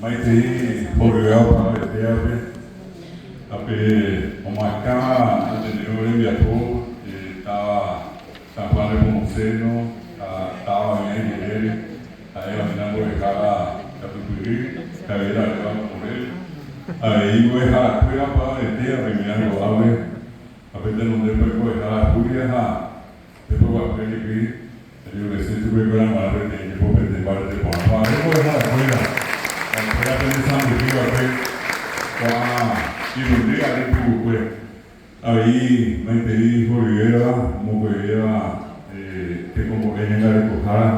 Maitei horyvéva opavavetévape ha pe omoakãva Ateneo rembiapo táva San Juan Nepomuceno ha táva oĩva ijerére, ha'éva hína mbo'ehára katupyry Javier Arévalo Morel, avei mbo'eharakuéra opavavetévape ñe'ãngo'ápe ha pe tenondépe mbo'ehára Julia ha Jepoguapy jepi ajerurese chupekuéra g̃uarã peteĩ jepopete mbarete porã. Opavave mbo'eharakuéra, ha'ekuéra pene sãmbyhy va'ekue ko'ã irundy ary pukukue. Avei maitei horyvéva, omokõivéva tekombo'e ñangarekohára,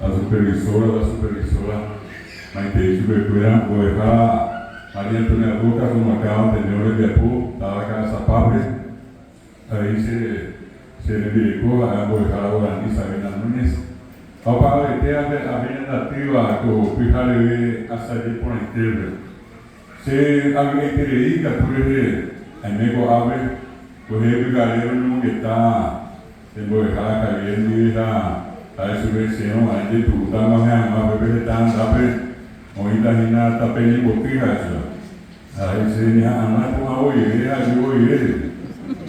la supervisora, la supervisora, maitei chupekuéra, mbo'ehára María Antonia Rojas omoakãva Ateneo rembiapo táva Ka'asapápe. Avei che che rembireko ha'e mbo'ehára guarani Sabina Núñez ha opavavete ave ave ñandatýva ko pyhareve asaje porãitépe. Che avy'aiterei katu rehe aime ko'ápe kuehe pyhare roñomongeta che mbo'ehára Javier ndive ha ha'e chupe chérõ aĩ jetu'úta ag̃uahẽ hag̃ua upépe heta hendápe oĩta hína tape ñemboty ha'e chupe. Ha'e che ñeha'ãrõ apu'ã voive ha aju voive jepi.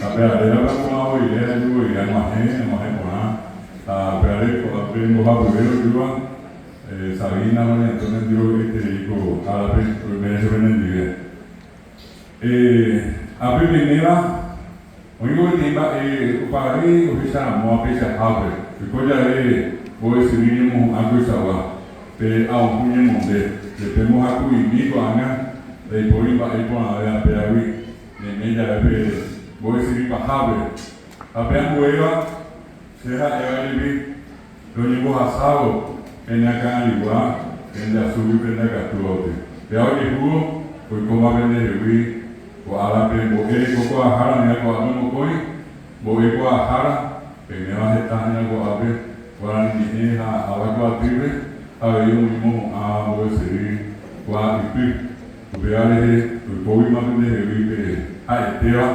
Ha pe arérape apu'ã voive ha aju voive ag̃uahẽ, ag̃uahẽ porã. Ha upévare ko'ápe mbohapyve ojúva, Sabina, María Antonia ndive ovy'aiterei ko árape oimérõ che penendive. Ápe peiméva, oĩvo peteĩ mba'e opavave ohecharamóva peichahápe, oiko jave mbo'esyry ñemohu'ã koichagua, pe aohu ñemonde, jepe mbohaku'imi ko'ág̃a ndaipóri mba'e iporãve apéagui ñaime jave pe mbo'esyry pahápe. Ha pe ambuéva che ha'éva jepi Roñembohasávo pene akã'arigua pende asúgui pende akatúvape. Péva ojehúvo, oikóma pende hegui ko árape mbo'e reko kuaahára oĩva ko'ápe mokõi mbo'e kuaahára, peiméva heta hína ko'ápe guarani ñe'ẽ ha ava kuaatýpe ha avei omoĩ mohu'ã mbo'esyry kuaa ypy. Upéva rehe oikóguima pende hegui pe ha'etéva,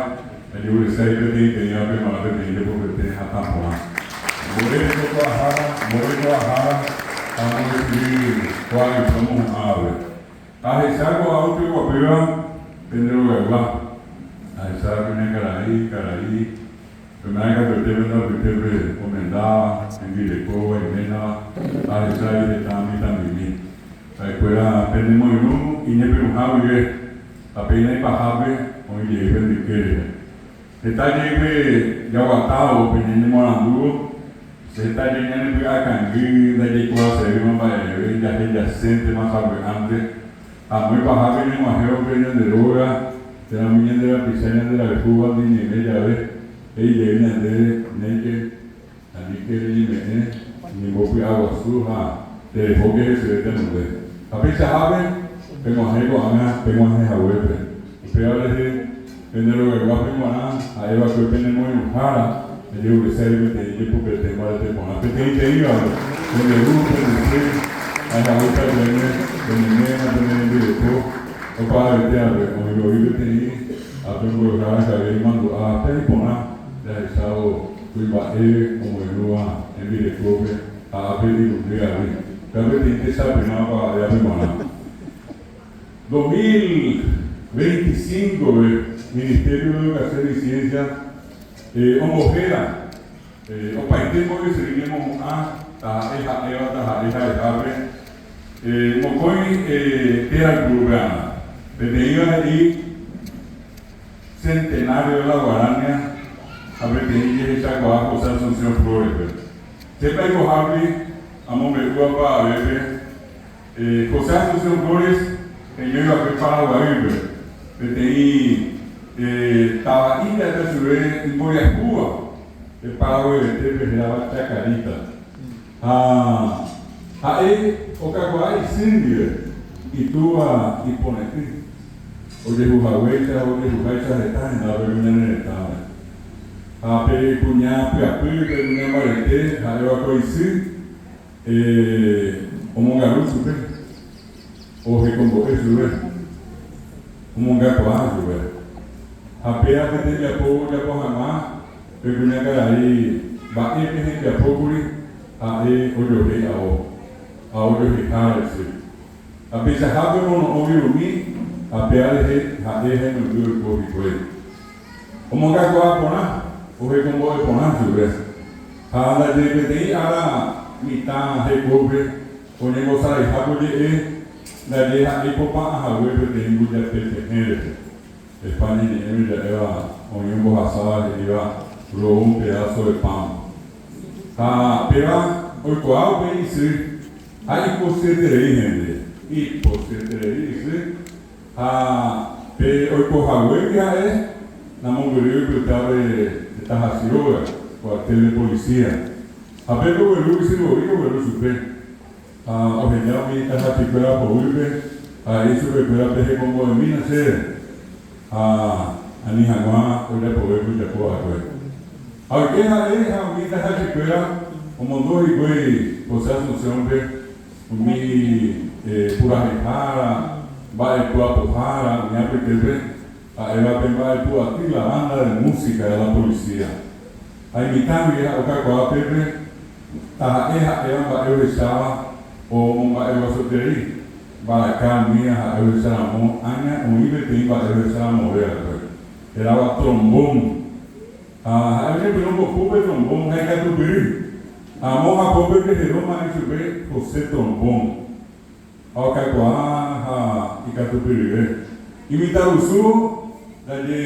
ajeguresái peteĩteĩvape g̃uarã peteĩ jepopete hatã porã. Mbo'e rekokuaahára, mbo'e kuaahára ha mbo'esyry kuaa'ypy omohu'ãvape. Ahecha ko'ã ojoguapýva pende rogaygua. Ahecha kuñakarai, karai, oimeraẽ katuete pende apytépe omendáva, hembirekóva, iménava, ahecha heta mitãmimi. Ha'ekuéra penemoirũ iñepyrũha guive ha péina ipahápe oĩ jey pende yke rehe. Heta jey pe jaguatávo pe ñañemoarandúvo, heta jey ñanepy'akangy ndajaikuaasevéima mba'eve, jahejaséntema sapy'ánte. Amo ipahápe ñag̃uahẽvo pe ñande róga térã umi ñande rapicha ñanderayhúvandi ñaime jave, he'i jey ñandéve, Néike, Aníke reñeme'ẽ ñembopy'aguasu ha terehóke heseve tenonde. Ha peichahápe peg̃uahẽ ko'ág̃a peg̃uahẽ haguépe. Upéva rehe pende rogayguápe g̃uarã ha'e va'ekue pene moirũhára ajerureségui peteĩ jepopete mbarete porã peteĩteĩvape, pende ru, pende sy, ha'e haguéicha peẽme, pene ména, pene rembireko, opavavetévape oĩ voi peteĩ ha pembo'ehára Javier imandu'a pe iporã jahechávo Kuimba'e omoirũva hembirekópe ha ápe irundy ary, péva peteĩ techapyrã opavavévape g̃uarã. 2025-pe, Ministerio de Educación y Ciencia ombohéra opaite mbo'esyry ñemohu'ã taha'e ha'éva taha'e ha'ehápe mokõi téra ipurúpearã. Peteĩva he'i. Centenario de la Guarania ha peteĩ jehechakuaa José Asunción Flores-pe. Chépa aikohágui amombe'úva opavavépe José Asunción Flores heñóiva'ekue Paraguaýpe, peteĩ tava'i ja'etachuve imboriahúva pe Paraguayetépe hérava Chacarita. Ha ha'e okakuaa isy ndive, itúva ipore'ỹ. Ojehu haguéicha ha ojehuháicha heta hendápe ko ñane retãme. Ha pe kuña pyapy, pe kuña mbarete, ha'e va'ekue isy, omongaru chupe, ohekombo'e chupe, omongakuaa chupe. Ha péa pe tembiapo ojapo hag̃ua pe kuñakarai mba'épe hembiapókuri ha'e ojohéi ao, ao ojoheihára isy. Ha peichahápe omono'õ virumi ha péa rehe ha'e ha imemby oiko hikuái. Omongakuaa porã, ohekombo'e porã chupe. Ha ndaje peteĩ ára mitã hekópe oñembosaraihápe oje'e ndaje ha'e ipopa'ã hague peteĩ mbujape pehẽ rehe. España ñe'ẽme ja'éva oĩ ombohasáva he'íva robó un pedazo de pan. Ha péva oikuaa upéi isy ha ipochyeterei hendive. Ipochyeterei isy ha pe oiko haguégui ha'e namombyry oipyta pe tahachi róga, cuartel de policía. Ha pépe ogueru isy voi ogueru chupe. Ha oheja umi tahachikuéra poguýpe ha he'i chupekuéra pehekombo'emína chéve ha ani hag̃ua ojapove ko ojapo va'ekue. Ha oike ha'e ha umi tahachikuéra omondo hikuái José Asunción-pe umi puraheihára, mba'epuapohára, umi apytépe ha'éva pe mba'epu'aty la banda de música de la policía. Ha imitã guive ha'e okakuaa pépe Taha'e ha'éva mba'e ohecháva omomba'eguasueterei, mbaraka umíva ha'e ohecha ramo ág̃a oĩ peteĩ mba'e ohecha ramove va'ekue, hérava trombón. Ha ha'e oñepyrũ mbopu pe trombón ha ikatupyry. Amo hapópe ojeheróma ichupe José Trombón. Ha okakuaa ha ikatupyryve. Imitãrusu ndaje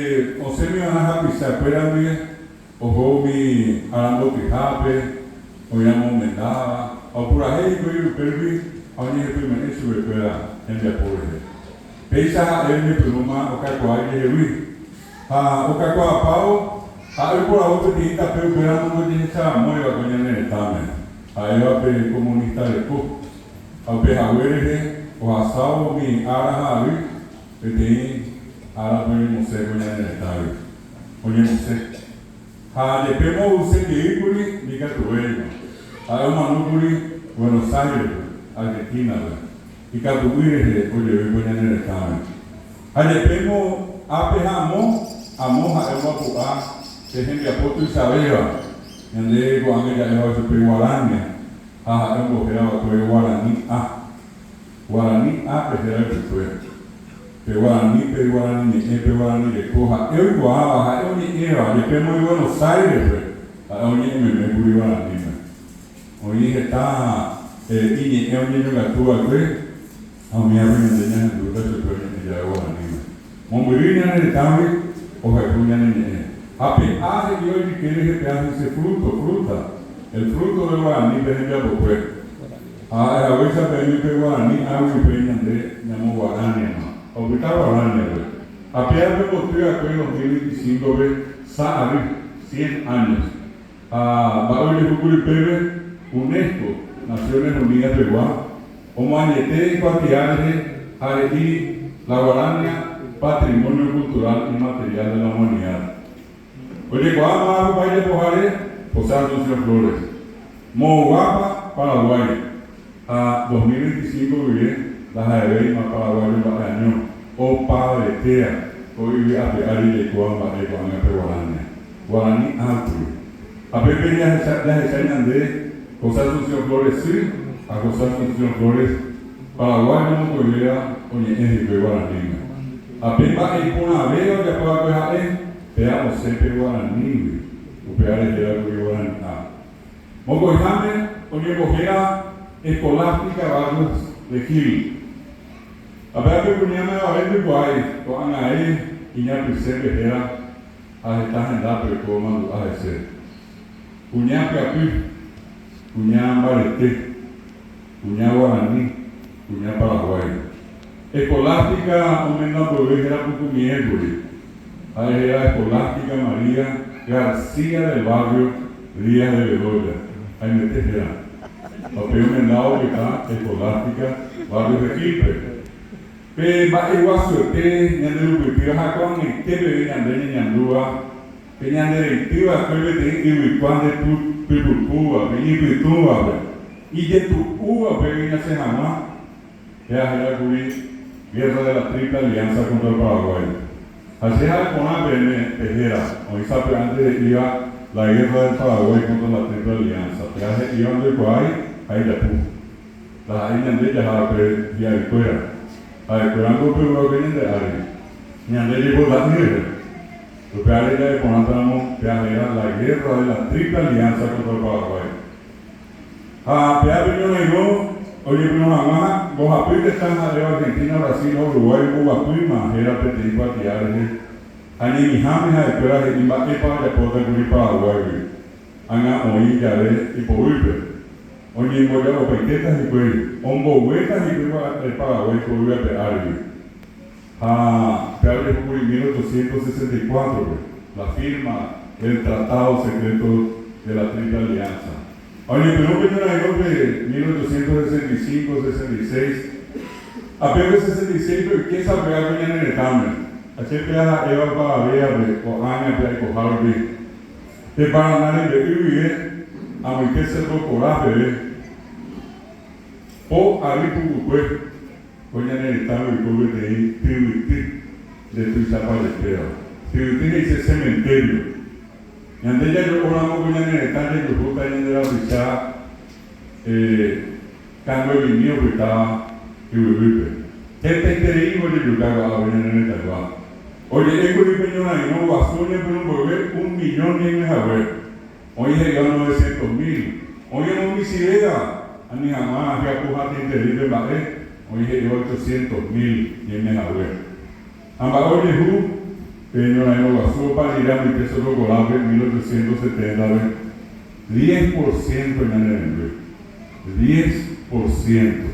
osẽmi va'erã hapicha kuéra ndive Oho umi arambotyhápe, oĩramo omendáva, ha opurahéi hikuái upégui ha oñehepyme'ẽ chupekuéra hembiapo rehe. Péicha ha'e oñepyrũma okakuaa ijehegui. Ha okakuaapávo, ha'e oiporavo peteĩ tape upéramo ndojehecharamóiva ko ñane retãme, ha'éva pe komunista reko. Ha upe hague rehe ohasávo umi ára ha ary, peteĩ árape oñemosẽ ko ñane retãgui. Oñemosẽ. Ha jepémo ouse jeýkuri ndikatuvéima. Ha'e omanókuri Buenos Aires-pe, Argentina-pe, ikatu'ỹ rehe ojevy ko ñane retãme. Ha jepémo ápe ha amo, amo ha'e ombapu'a pe hembiapo tuichavéva, ñande ko'ág̃a ja'éva chupe Guarania, ha ha'e ombohéra va'ekue Guarani A. Guarani A pe héra ypykue. Pe guarani, pe guarani ñe'ẽ, pe guarani reko, ha'e oikuaáva, ha'e oñe'ẽva, jepémo oĩ Buenos Aires-pe, ha'e oñe'ẽmeme kuri guaraníme. Oĩ heta iñe'ẽ oñeñongatu va'ekue ha umívape ñande ñahendúta chupe oñe'ẽ jave guaraníme. Mombyry ñane retãgui ohayhu ñane ñe'ẽ. Ha pe A he'íva ijyke rehe pe A he'ise fruto, fruta, el fruto del guarani pe hembiapokue. Ha ha'e haguéicha peẽme pe guarani águi upéi ñande ñamoguaraniama. Opyta Guarania-pe. Ha péa pemboty akue 2025-pe sa ary, cien años. Ha mba'e ojehúkuri upépe, UNESCO, Naciones Unidas pegua, omoañete ikuatia rehe ha he'i La Guarania Patrimonio Cultural Inmaterial de la Humanidad. Ojekuaa mávapa ijapohare José Asunción Flores, moõguápa Paraguái ha 2025 guive ndaha'evéima paraguayo mba'e año, opavetéa ko yvy ape ári jaikóva mba'e ko'ág̃a pe guarania, guarani ákuri. Ha pépe jahecha jahecha ñande José Asunción Flores sy ha José Asunción Flores paraguayo mokõivéva oñe'ẽ hikuái guaraníme. Ha pe mba'e iporãvéva ojapo va'ekue ha'e, Péa osẽ pe guaranígui, upévare héra kuri guaraniha. Mokõiháme oñembohéra Escolástica Barrios de Gil. Ha péa pe kuñáme avave ndoikuaái, ko'ág̃ae iñapysẽpe héra ha heta hendápe oiko omandu'a hese. Kuña pyapy, kuña mbarete, kuña guarani, kuña paraguái. Escolástica omenda mboyve héra pukumiékuri. Ha'e héra Escolástica María García del Barrio Díaz de Bedoya, haimete héra. Ha upéi omenda opyta Escolástica Barrios de Gil-pe. Pe mba'eguasuete ñande rupytýva ha ko'ag̃aite peve ñande ñañandúva, pe ñande reitýva'ekue peteĩ yvykua nde pypukúvape, iñypytũvape, ijetu'úvape ñasẽ hag̃ua, Péa héra kuri Guerra de la Triple Alianza contra el Paraguay. Ha che ha'e porã peẽme pe héra, oĩ sapy'ánte he'íva La Guerra del Paraguay contra la Triple Alianza. Péa he'íva ndoikuaái ha ijapu. Ndaha'éi ñande jaha va'ekue hi'arikuéra. Ha'ekuérango upéva va'ekue ñande ári. Ñande jaipota'ỹ rehe. Upévare ja'e porãtaramo péa héra la Guerra de la Triple Alianza contra el Paraguay. Ha péa pe ñorairõ oñepyrũ hag̃ua mbohapy tetã ha'éva Argentina, Brasil ha Uruguay omboguapýma héra peteĩ kuatia rehe ha ñemiháme ha'ekuéra he'i mba'épa ojapóta kuri Paraguáigui ág̃a oĩ jave ipoguýpe. Oñemboja'opaitéta hikuái, omboguéta hikuái Paraguái poguy ape árigui. Ha pe ojehúkuri 1864-pe, la firma del Tratado Secreto de la Triple Alianza. Ha oñepyrũ pe ñorairõ pe 1865, 66, ha pe pe 66-pe oike sapy'a ko ñane retãme, ha che péa ha'éva opavavévape ko'ág̃a pe aikoha rupi, pe Paraná rembe'y guive amoite Cerro Corá peve, po ary pukukue. Ko ñane retãme oiko peteĩ tyvyty nde tuichapajepéva. Tyvyty he'ise cementerio. Ñande jajo'óramo ko ñane retã jajuhúta ñande rapicha kanguemimi opytáva yvyguýpe. Hetaitereívo ojejuka ko'ápe ñane retãygua. Oje'ékuri pe ñorairõ guasu oñepyrũ mboyve un millón ñaime hague. Oĩ he'íva novecientos mil, oĩ omomichĩvéva ani hag̃ua hyapu hatĩterei pe mba'e, oĩ he'íva ochocientos mil ñaime hague. Ha mba'e ojehu pe ñorairõ guasu opa rire amoite Cerro Corápe 1870-pe, diez por ciento ñane remby. Diez por ciento.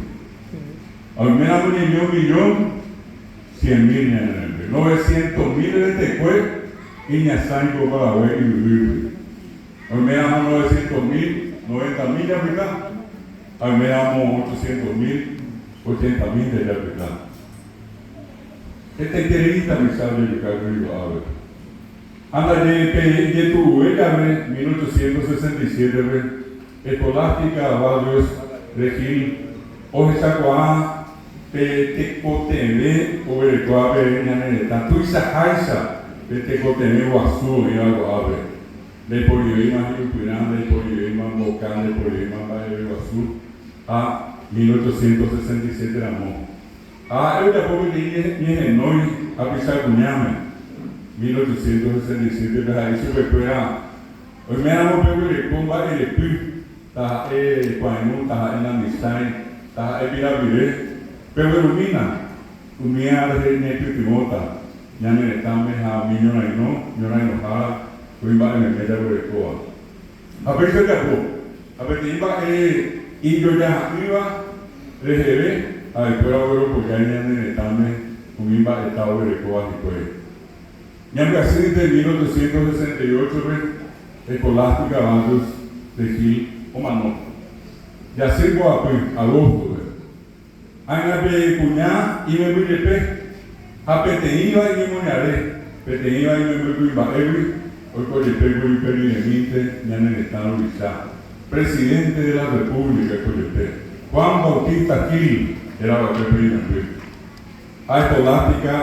Ha oiméramo ñaime un millón, cien mil ñane remby. Novecientos mil retekue Iñasãi ko Paraguái yvýgui. Oime ramo novecientos mil, noventa mil japyta, ha oime ramo ochocientos mil, ochenta mínte japyta. Hetaiterei tapicha ojejuka kuri ko'ápe. Ha ndaje pe ijetu'uve jave 1867-pe, Escolástica Barrios de Gil ohechakuaa Pe tekotevẽ oguerekóva pe ñane retã tuichaháicha pe tekotevẽ guasu oĩva ko'ápe. Ndaiporivéima hi'upyrã, ndaiporivéima mboka, ndaiporivéima mba'eve guasu ha 1867 ramo. Ha ha'e ojapo peteĩ ñehenói hapicha kuñáme 1867 pe ha'e ichupekuéra oiméramo peguereko mba'erepy Taha'e kuãirũ, taha'e namichãi, taha'e pirapire, peguerumína umía rehe ñaipytyvõta ñane retãme ha umi ñorairõ, ñorairõhára, kuimba'e meme jaguerekóva. Ha péicha ojapo, ha peteĩ mba'e ijojaha'ỹva reheve ha'ekuéra ogueropojái ñane retãme umi mba'eta oguerekóva hikuái. Ñambyasýnte 1868-pe Escolástica Barrios de Gil omano. Jasy mboapy, agosto-pe. Ág̃a pe kuña imemby jepe, ha peteĩva iñemoñare, peteĩva imemby kuimba'égui oiko jepe kuri upe riremínte ñane retã ruvicha, Presidente de la República oiko jepe, Juan Bautista Gil héra va'ekue pe imemby. Ha Escolástica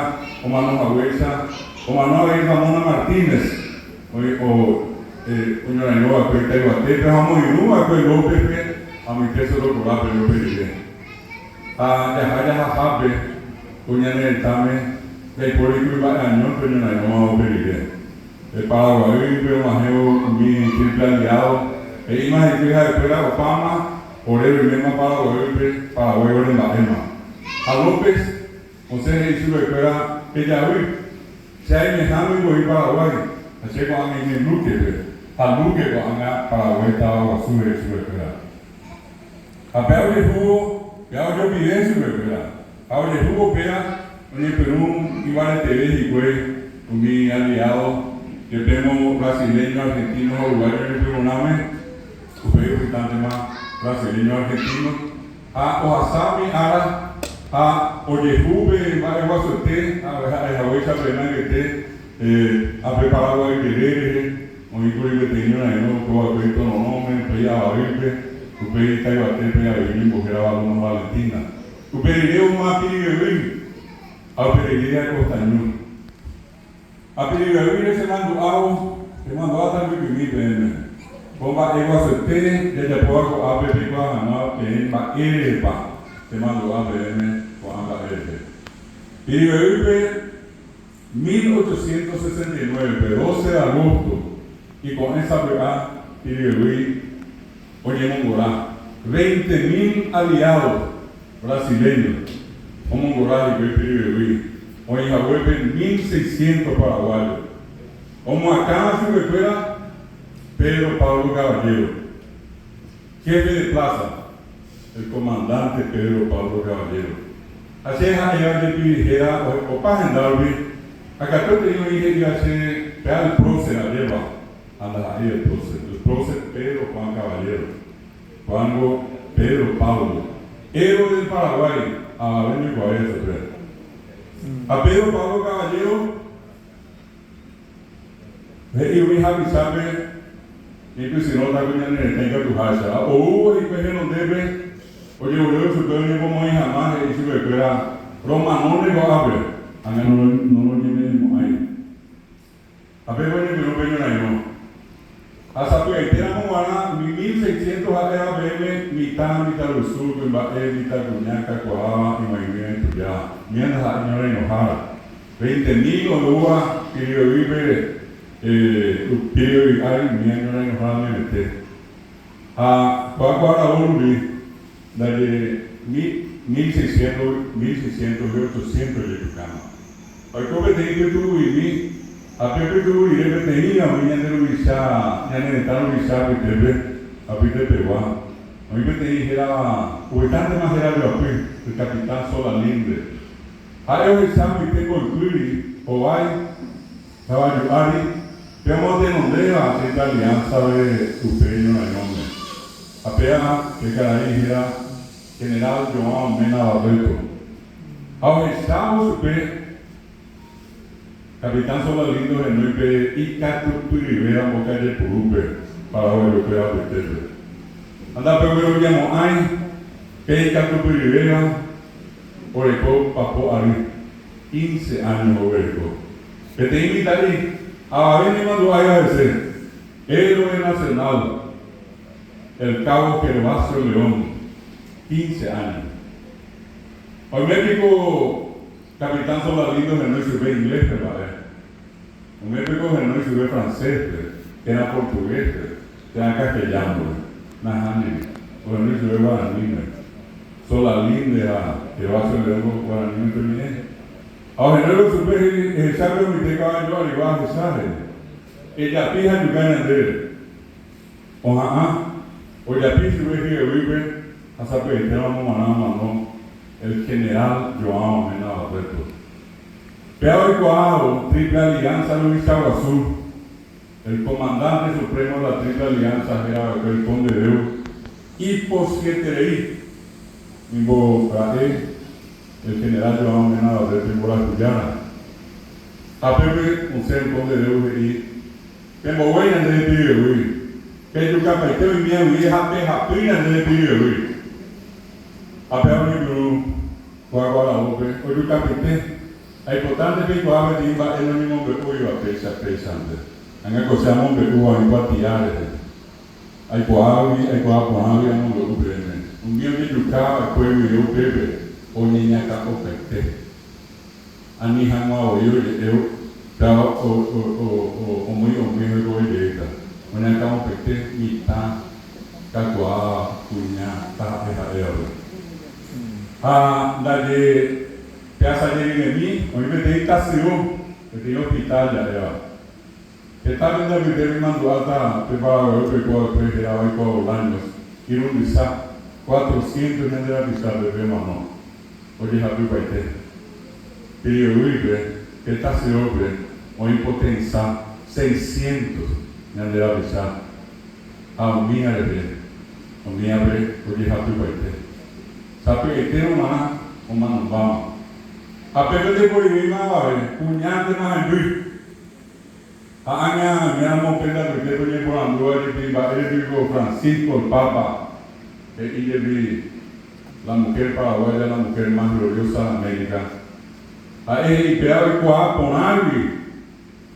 omano haguéicha, omano avei Ramona Martínez, oñorairõ va'ekue Itaivatépe ha omoirũ va'ekue Lópezpe amoite Cerro Corápe López rire. Ha jaha jahahápe ko ñane retãme ndaipóri kuimba'e añónte oñorairõva upe rire. Pe Paraguaýpe og̃uahẽvo umi triple aliado, he'íma hikuái ha'ekuéra opáma ore roiméma Paraguaýpe, Paraguái ore mba'éma. Ha López osẽ he'i chupekuéra pejavy, che aimehágui voi Paraguái, ha che ko'ág̃a aime Lúkepe, ha Lúke ko'ág̃a Paraguái táva guasu he'i chupekuéra. Ha péa ojehúvo, péa ojopive chupekuéra. Ha ojehúvo péa oñepyrũ imbareteve hikuái umi aliado, jepémo brasileño, argentino ha uruguayo ñepyrũrãme, upéi opytántema brasileño, argentino. Ha ohasa umi ára ha ojehu pe mba'eguasuete ha'e haguéicha pe nangete ape Paraguay jere rehe, oĩkuri peteĩ ñorairõ oikova'ekue Itororõme, upéi Avaýpe, upéi Itaivatépe avei oñembohérava Loma Valentina. Upe rire ouma Pirivevýi ha upe rire Acosta Ñu. Ha Pirivevýire chemandu'ávo, chemandu'áta mbykymi peẽme. Ko mba'e guasuete jajapóva ko'ápe peikuaa hag̃ua peẽ mba'érepa chemandu'a peẽme ko'ã mba'e rehe. Piribeýpe 1869-pe, 12 de agosto, iko'ẽ sapy'a Piribebuy oñemongora veinte mil aliados brasileños omongora hikuái Piribebuy oĩ haguépe mil seiscientos paraguayos. Omoakãva chupekuéra Pedro Pablo Caballero, jefe de plaza, el comandante Pedro Pablo Caballero. Ha che ha'éva jepi héra opa henda rupi, ha katuetei oĩ he'íva che péa el prócer ajépa, ha ndaha'éi el prócer, el prócer Pedro Juan Caballero, Juan-ngo Pedro Pablo, héroe del Paraguay, avave ndoikuaáiva chupe. Ha Pedro Pablo Caballero. He'i umi hapichápe ñaipysyrõta ko ñane retã ikatuháicha. Ha oúvo hikuái henondépe, ojeguerévo chupe oñemomoĩ hag̃ua, he'i chupekuéra, Romanóne ko'ápe, ág̃a noroñeme'ẽmo'ãi. Ha pépe oñepyrũ pe ñorairõ. Ha sapy'aitéramo g̃uarã umi mil seiscientos ha'éva peẽme mitã, mitãrusu, kuimba'e, mitãkuña, kakuaáva, ig̃uaig̃uíva, itujáva, umíva ndaha'éi ñorairõhára. Veinte mil oúva Piribebuýpe Piribebuy ári umi ñorairõhára memete. Ha kóa ko aravo rupi ndaje mil seiscientos, mil seiscientos gui ochocientos ojejukáma. Oiko peteĩ pytu'u'imi ha pe pytu'u rire peteĩva umi ñande ruvicha, ñane retã ruvicha apytépe, apytepegua, oĩ peteĩ hérava, upétantema héra joapy, el capitán Solalinde. Ha'e ohecha moite mboypýri hovái kavaju ári pe omotenondéva Triple Alianza-pe upe ñorairõme. Ha péva pe karai héra General João Mena Barreto. Ha ohechávo chupe Capitán Solalinde ohenói pe ikatupyryvéva mboka jepurúpe paraguayokuéra apytépe. Ha ndapegueroviamo'ãi pe ikatupyryvéva Oreko papo ary, quince áño oguereko. Peteĩ mitã'i, avave nemandu'áiva hese, Héroe Nacional, el cabo Gervasio León, quince áño. Oime piko Capitán Solalinde ohenói chupe inglés-pe mba'e? Oime piko ohenói chupe francés-pe, térã portugués-pe, térã castellano-pe? Nahániri, ohenói chupe guaraníme. Solalinde ha Gervasio León ko guaraníme toñe'ẽ. Ha ohenóivo chupe he'i, Ehecha pe omite kavaju arigua ahecha, he'i. Ejapi ha juka ñandéve. Oha'ã, ojapi chupe hyeguýpe ha sapy'aitéma omomarã omano el General João Mena Barreto. Péva oikuaávo Triple Alianza ruvicha guasu, el Comandante Supremo de la Triple Alianza héra va'ekue el Conde Deu, ipochyeterei nimbo ra'e el General João Mena Barreto imborayhujára. Ha pépe osẽ el Conde Deu he'i, Pembogue ñande piriveguy, pejukapaite oimea guive ha pehapy ñande piriveguy. Ha péva oñepyrũ kóa ko aravópe ojukapaite. Aipotánte peikuaa peteĩ mba'e noñemombe'úiva péicha péichante. Ág̃a ko che amombe'úva oĩ kuatia rehe. Aikuaágui, aikuaa porãgui amombe'u peẽme, umi ojejuka va'ekue guive upépe oñeñakã'opaite. Ani hag̃ua voi oje'e péva omýi omýi oikove jeýta. Oñakã'opaite mitã kakuaa kuña taha'e ha'évape. Ha ndaje pe asaje riremi oĩ peteĩ tasyo, peteĩ hospital ja'éva. Heta pende apytépe imandu'áta pe Paraguaýpe oiko va'ekue hérava oikóva Bolaños, irundysa, cuatrocientos ñande rapichápe pe omano, ojehapypaite. Piriguýpe, pe tasyópe, oĩ poteĩsa, seiscientos ñande rapicha, ha umía rehe, umíape ojehapypaite. Sapy'aitérõ g̃uarã omanombáma. Ha pépe ndeiporivéima avave, kuñántema hemby. Ha ág̃a ñáramo pe ndapytépe oñeporandúva jepi mba'ére piko Francisco el Papa he'i jepi la mujer paraguaya la mujer más gloriosa de América. Ha'e he'i péva oikuaa porãgui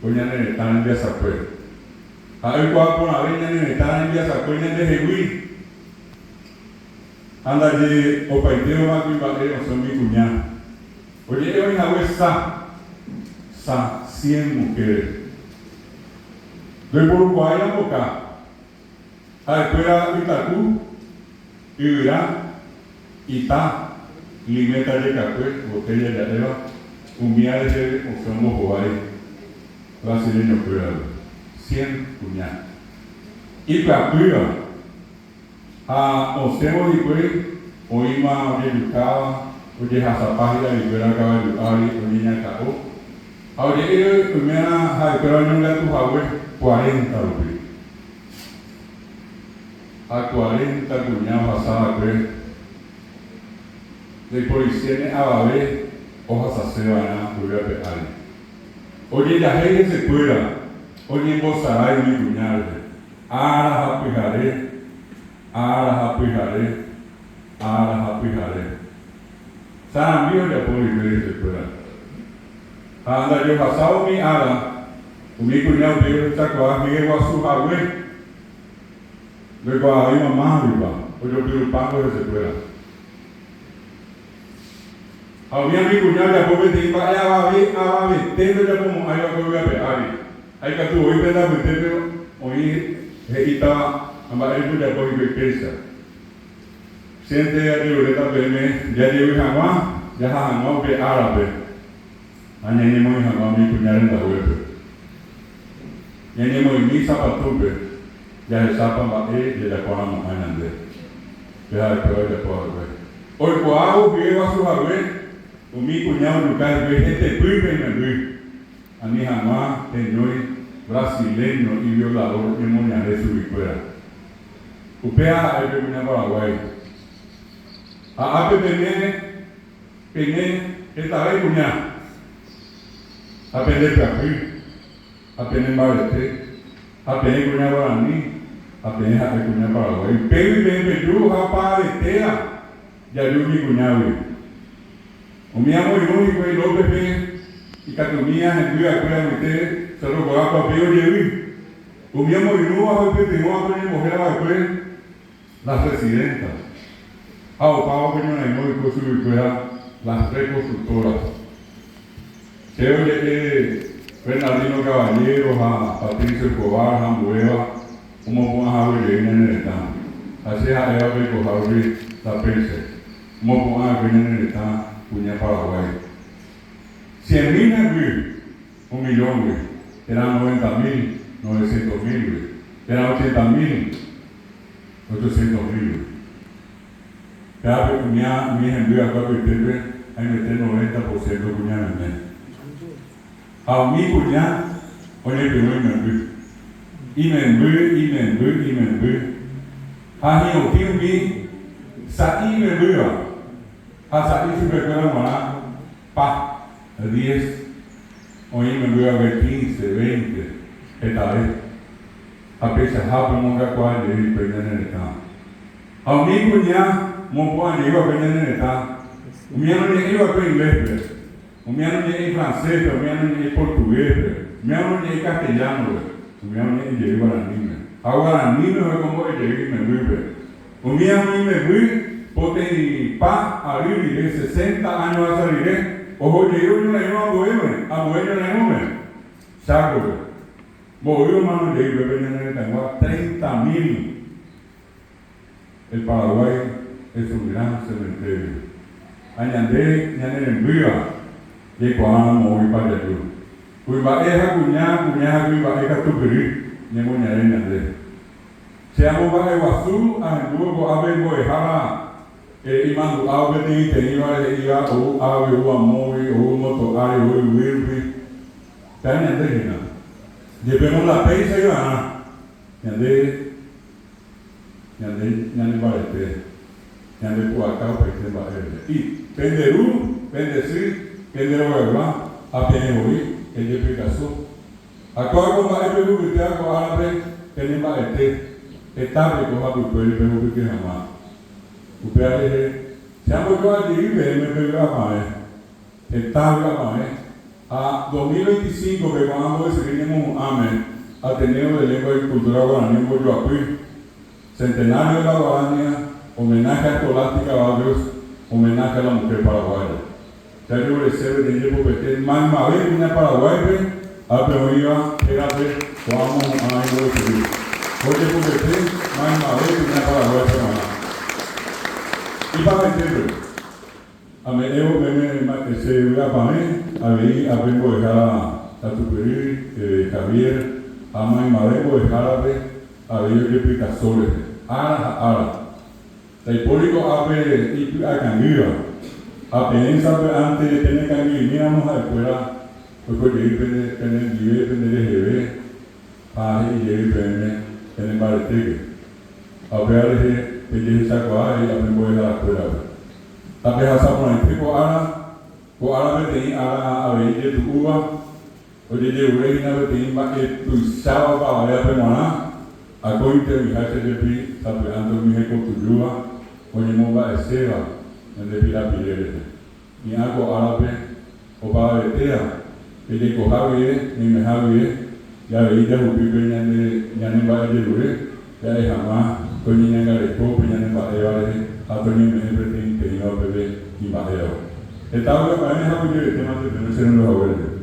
ko ñane retã rembiasakue. Ha'e oikuaa porãve ñane retã rembiasakue ñandehegui. Ha ndaje opaitévoma kuimba'e osẽ umi kuña. Oje'e oĩ hague sa, sa, cien mujeres. Ndoiporukuaái amboka. Ha'ekuéra ytaku, yvyra, ita, liméta jekakue, botella ja'éva, umía rehe osẽ ombohovái brasileño-kuérape. Cien kuña. Ipyapýva. Ha osẽvo hikuái oĩma ojejukáva, ojehasapa hi'arikuéra kavaju ári oñeñakã'o, ha oje'e oimérã ha'ekuéra oñongatu hague cuarenta rupi. Ha cuarenta kuña ohasa va'ekue ndaiporichéne avave ohasase va'erã yvy ape ári. Ojejahéi hesekuéra, oñembosarái umi kuña rehe. Ára ha pyhare, ára ha pyhare, ára ha pyhare. Sarambi ojapo hikuái hesekuéra. Ha ndajohasávo umi ára, umi kuña upéi ohechakuaa hye guasu hague. Ndoikuaavéima mávaguipa ojopyrupángo hesekuéra. Ha umi umi kuña ojapo peteĩ mba'e avave avavete ndojapomo'ãiva ko yvy ape ári. Ha ikatu voi pende apytépe oĩ he'ítava ha mba'érepa ojapo hikuái péicha. Chénte ajeruréta peẽme jajevy hag̃ua jaha hag̃ua upe árape ha ñañemoĩ hag̃ua umi kuña rendaguépe. Ñañemoĩmi sapatúpe jahechápa mba'e jajaporamo'ã ñande. Pe ha'ekuéra ojapo va'ekue. Oikuaávo hye guasu hague, umi kuña ojuka hikuái hetepýpe imemby, ani hag̃ua heñói brasileño iviolador ñemoñare chuguikuéra. Upéva ha'e pe kuña Paraguái. Ha ápe pene peime hetave kuña, ha pende pyapy. Ha pene mbarete, ha peẽ kuña guarani, ha peẽ ha'e kuña Paraguái. Upégui peẽ peju ha paretéra jaju umi kuñágui. Umi amoirũ hikuái López-pe ikatumía hemby akue amoite Cerro Corápa upéi ojevy. Umi omoirũva ha oipytyvõva ko ñembohéra va'ekue Las Residentas. Ha opávo pe ñorairõ oiko chuguikuéra Las Reconstructoras. Che oje'e Bernardino Caballero ha Patricio Escobar ha ambuéva omopu'ã hague jey ñane retã. Ha che ha'éva peikoha rupi ndapéichai. Omopu'ã va'ekue ñane retã kuña Paraguái. Cien mil hemby un millón-gui, térã noventa mil novecientos mil-gui, térã ochenta mil ochocientos mil-gui. Péva pe kuña umi hemby va'ekue apytépe haimete noventa por ciento kuña meme. Ha umi kuña oñepyrũ imemby. Imemby, imemby, imemby. Ha hi'otĩ umi sa'i imembýva ha sa'i chupekuéra g̃uarã pa, diez, oĩ imemby va'ekue quince, veinte, hetave. Ha peichahápe omongakuaa jey hikuái ñane retã. Ha umi kuña mopu'ã jey va'ekue ñane retã, umi anoñe'ẽi va'ekue ingléspe, umi anoñe'ẽi francéspe, umi anoñe'ẽi portuguéspe, umi anoñe'ẽi castellánope, umi oñe'ẽ jey guaraníme. Ha guaraníme ohekombo'e jey imembýpe. Umi amo imemby poteĩpa ary rire, sesenta áño asa rire, oho jey oñorairõ ambuéme, ambue ñorairõme, Chákope. Mboy omano jey upépe ñane retãygua treinta mil. El Paraguay es un gran cementerio. Ha ñande ñane rembýva jaikuaáramo moõipa jaju. Kuimba'e ha kuña, kuña ha kuimba'e katupyry ñemoñare ñande. Che amomba'eguasu ahendúvo ko'ápe mbo'ehára imandu'ávo peteĩteĩvare he'íva ou águi, ou amógui, ou moto ári, ou yvýrupi. Péva ñande hína. Jepémo ndapéicha iva'erã ñande Ñande ñanembarete, ñande pu'aka opaite mba'e rehe. I. Pende ru, pende sy, pende rogaygua ha peẽ voi pejepytaso. Ha kóva ko mba'e pehupytéva ko árape pene mba'ete, heta peiko hapykuéri pehupyty hag̃ua. Upéva rehe, che ambojo'a jey peẽme pe vy'apavẽ, heta vy'apavẽ, ha 2025-pe ko'ã mbo'esyry ñemohu'ãme. Ateneo de Lengua y Cultura Guaraní ombojoapy, Centenario de la Guarania, Homenaje a Escolástica Barrios, Homenaje a la Mujer Paraguaya. Che ajerurese peteĩ jepopete maymave kuña Paraguáipe ápe oĩva hérape ko'ã omohu'ã imbo'epyry. Ko jepopete maymave kuña Paraguáipe g̃uarã. Ipahaitépe, ame'ẽvo peẽme che vy'apavẽ avei ápe mbo'ehára katupyry Javier ha maymave mbo'ehárape avei ojepytaso rehe, ára ha ára. Ndaipóri ko'ápe ipy'akangýva, ha peẽ sapy'ánte penekangy'imíramo ha'ekuéra oiko jey pende penendive pende reheve ha he'i jey peẽme penembaretéke. Ha upéva rehe pejehechakuaa he'i ape mbo'eharakuérape. Tapehasa porãite ko ára, ko ára peteĩ ára avei ijetu'úva, Ojejerure hína peteĩ mba'e tuicháva opavavévape g̃uarã, akóinte oĩháicha jepi sapy'ánte umi hekotujúva oñemomba'eséva ñande pirapire rehe. Hi'ã ko árape opavavetéva pe jaikoha guive, ñaimeha guive, javei jahupi pe ñande ñanemba'ejerure ja'e hag̃ua toñeñangareko pe ñanemba'éva rehe ha toñeme'ẽ peteĩteĩva peve imba'éva. Heta vy'apavẽ ha guyjevetémante peẽme che rendu haguére.